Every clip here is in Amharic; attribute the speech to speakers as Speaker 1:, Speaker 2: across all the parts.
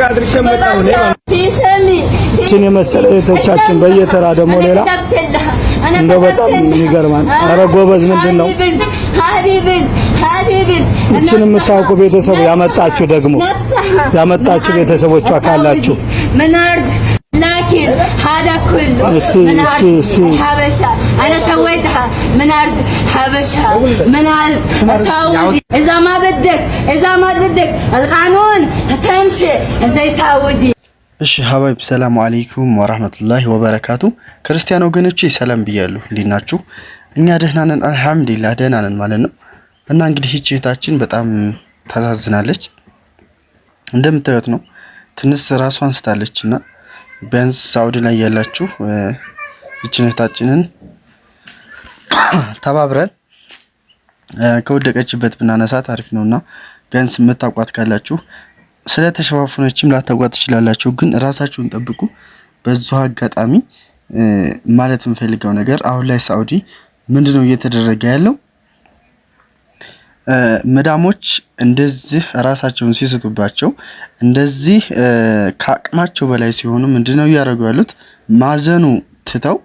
Speaker 1: አድርሼ መጣሁ እኔ ማለት
Speaker 2: ይችን የመሰለ እህቶቻችን በየተራ ደግሞ ሌላ እንደው በጣም ይገርማል። ኧረ ጎበዝ ምንድን ነው? ይችን የምታውቁ ቤተሰቡ ያመጣችሁ ደግሞ ያመጣችሁ ቤተሰቦቿ ካላችሁ
Speaker 3: لكن هذا كله
Speaker 2: እስቲ
Speaker 3: من
Speaker 2: እስቲ
Speaker 3: أرض
Speaker 2: እስቲ
Speaker 3: حبشة. أنا سويتها من أرض حبشة، من أرض سعودي. إذا ما بدك، إذا ما بدك القانون تمشي زي سعودي.
Speaker 4: እሺ حبايب سلام عليكم ورحمة الله وبركاته። ክርስቲያን ወገኖቼ ሰላም ብያለሁ። እንዴት ናችሁ? እኛ ደህና ነን፣ الحمد لله ደህና ነን ማለት ነው። እና እንግዲህ ይህች እህታችን በጣም ታሳዝናለች። እንደምታዩት ነው፣ ትንሽ ራሷን ስታለች እና ቢያንስ ሳውዲ ላይ ያላችሁ ይችን እህታችንን ተባብረን ከወደቀችበት ብናነሳት አሪፍ ነውና ቢያንስ የምታውቋት ካላችሁ ስለተሸፋፈነችም ላታውቋት ትችላላችሁ፣ ግን ራሳችሁን ጠብቁ። በዚሁ አጋጣሚ ማለት የምፈልገው ነገር አሁን ላይ ሳውዲ ምንድነው እየተደረገ ያለው? መዳሞች እንደዚህ ራሳቸውን ሲስቱባቸው እንደዚህ ከአቅማቸው በላይ ሲሆኑ ምንድነው እያደረጉ ያሉት? ማዘኑ ትተው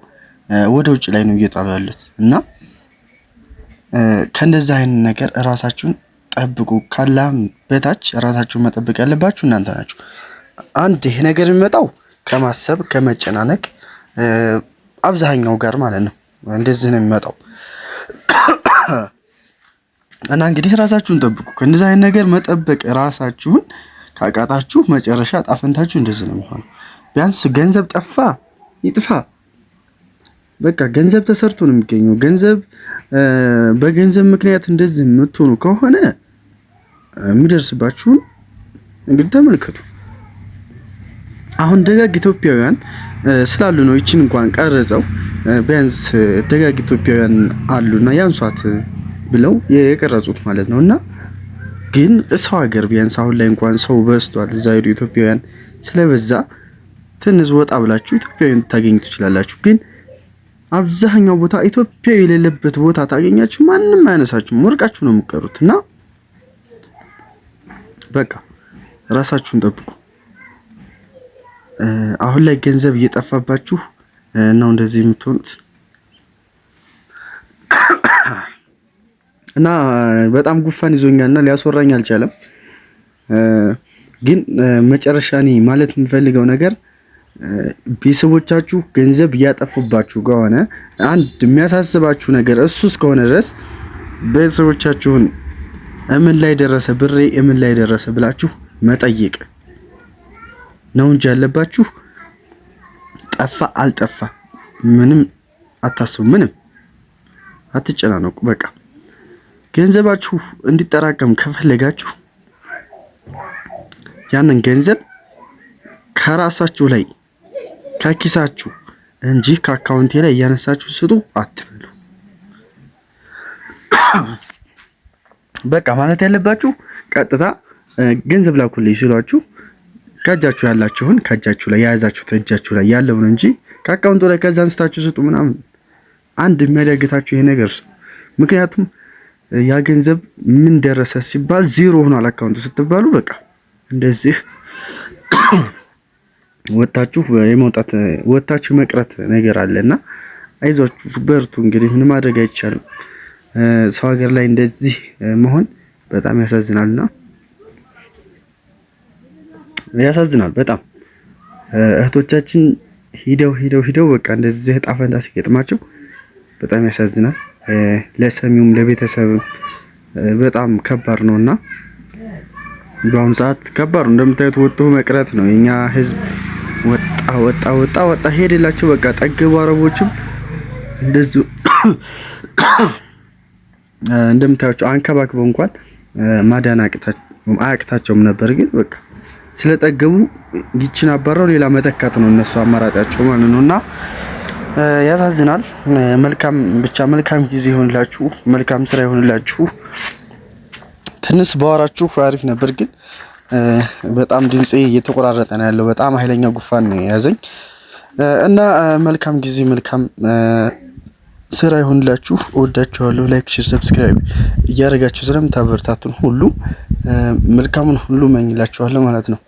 Speaker 4: ወደ ውጭ ላይ ነው እየጣሉ ያሉት እና ከእንደዚህ አይነት ነገር ራሳችሁን ጠብቁ። ካላህም በታች ራሳችሁን መጠበቅ ያለባችሁ እናንተ ናችሁ። አንድ ይሄ ነገር የሚመጣው ከማሰብ ከመጨናነቅ አብዛኛው ጋር ማለት ነው። እንደዚህ ነው የሚመጣው እና እንግዲህ ራሳችሁን ጠብቁ። ከእንደዚህ አይነት ነገር መጠበቅ ራሳችሁን ካቃጣችሁ መጨረሻ ጣፈንታችሁ እንደዚህ ነው የሚሆነው። ቢያንስ ገንዘብ ጠፋ ይጥፋ፣ በቃ ገንዘብ ተሰርቶ ነው የሚገኘው። ገንዘብ በገንዘብ ምክንያት እንደዚህ የምትሆኑ ከሆነ የሚደርስባችሁን እንግዲህ ተመልከቱ። አሁን ደጋግ ኢትዮጵያውያን ስላሉ ነው ይችን እንኳን ቀርጸው ቢያንስ ደጋግ ኢትዮጵያውያን አሉና ያንሷት ብለው የቀረጹት ማለት ነው። እና ግን ሰው ሀገር ቢያንስ አሁን ላይ እንኳን ሰው በዝቷል። እዛ ሄዱ ኢትዮጵያውያን ስለበዛ ትንሽ ወጣ ብላችሁ ኢትዮጵያውያን ታገኙ ትችላላችሁ። ግን አብዛኛው ቦታ ኢትዮጵያዊ የሌለበት ቦታ ታገኛችሁ፣ ማንም አያነሳችሁም፣ ወርቃችሁ ነው የምትቀሩት። እና በቃ ራሳችሁን ጠብቁ። አሁን ላይ ገንዘብ እየጠፋባችሁ ነው እንደዚህ የምትሆኑት። እና በጣም ጉፋን ይዞኛልና ሊያስወራኝ አልቻለም። ግን መጨረሻ እኔ ማለት የምፈልገው ነገር ቤተሰቦቻችሁ ገንዘብ እያጠፉባችሁ ከሆነ አንድ የሚያሳስባችሁ ነገር እሱ እስከሆነ ድረስ ቤተሰቦቻችሁን እምን ላይ ደረሰ ብሬ እምን ላይ ደረሰ ብላችሁ መጠየቅ ነው እንጂ ያለባችሁ ጠፋ አልጠፋ ምንም አታስቡ፣ ምንም አትጨናነቁ። በቃ ገንዘባችሁ እንዲጠራቀም ከፈለጋችሁ ያንን ገንዘብ ከራሳችሁ ላይ ከኪሳችሁ እንጂ ከአካውንቴ ላይ እያነሳችሁ ስጡ አትበሉ። በቃ ማለት ያለባችሁ ቀጥታ ገንዘብ ላኩልኝ ሲሏችሁ ከእጃችሁ ያላችሁን ከእጃችሁ ላይ የያዛችሁት እጃችሁ ላይ ያለውን እንጂ ከአካውንቱ ላይ ከዛ አንስታችሁ ስጡ ምናምን አንድ የሚያዳግታችሁ ይሄ ነገር። ምክንያቱም ያ ገንዘብ ምን ደረሰ ሲባል ዜሮ ሆኗል አካውንቱ ስትባሉ በቃ እንደዚህ ወጣችሁ የመውጣት ወጣችሁ መቅረት ነገር አለና አይዟችሁ በርቱ። እንግዲህ ምን ማድረግ አይቻልም። ሰው ሀገር ላይ እንደዚህ መሆን በጣም ያሳዝናልና ያሳዝናል በጣም። እህቶቻችን ሂደው ሂደው ሂደው በቃ እንደዚህ ዕጣ ፈንታ ሲገጥማቸው በጣም ያሳዝናል። ለሰሚውም ለቤተሰብ በጣም ከባድ ነውና በአሁኑ ሰዓት ከባድ ነው። እንደምታዩት ወጥቶ መቅረት ነው የኛ ህዝብ። ወጣ ወጣ ወጣ ወጣ ሄደላቸው በቃ ጠገቡ። አረቦችም እንደዚሁ እንደምታዩቸው አንከባክበው እንኳን ማዳን አያቅታቸውም ነበር፣ ግን በቃ ስለጠገቡ ይችን አባረው ሌላ መተካት ነው እነሱ አማራጫቸው ማለት ነው። እና ያሳዝናል። መልካም ብቻ መልካም ጊዜ ይሆንላችሁ፣ መልካም ስራ ይሆንላችሁ። ትንሽ ባወራችሁ አሪፍ ነበር፣ ግን በጣም ድምጼ እየተቆራረጠ ነው ያለው። በጣም ኃይለኛ ጉፋን ነው የያዘኝ እና መልካም ጊዜ መልካም ስራ ይሆንላችሁ። እወዳችኋለሁ። Like፣ share፣ subscribe እያደረጋችሁ ስለምታበረታቱን ሁሉ መልካሙን ሁሉ እመኝላችኋለሁ ማለት ነው።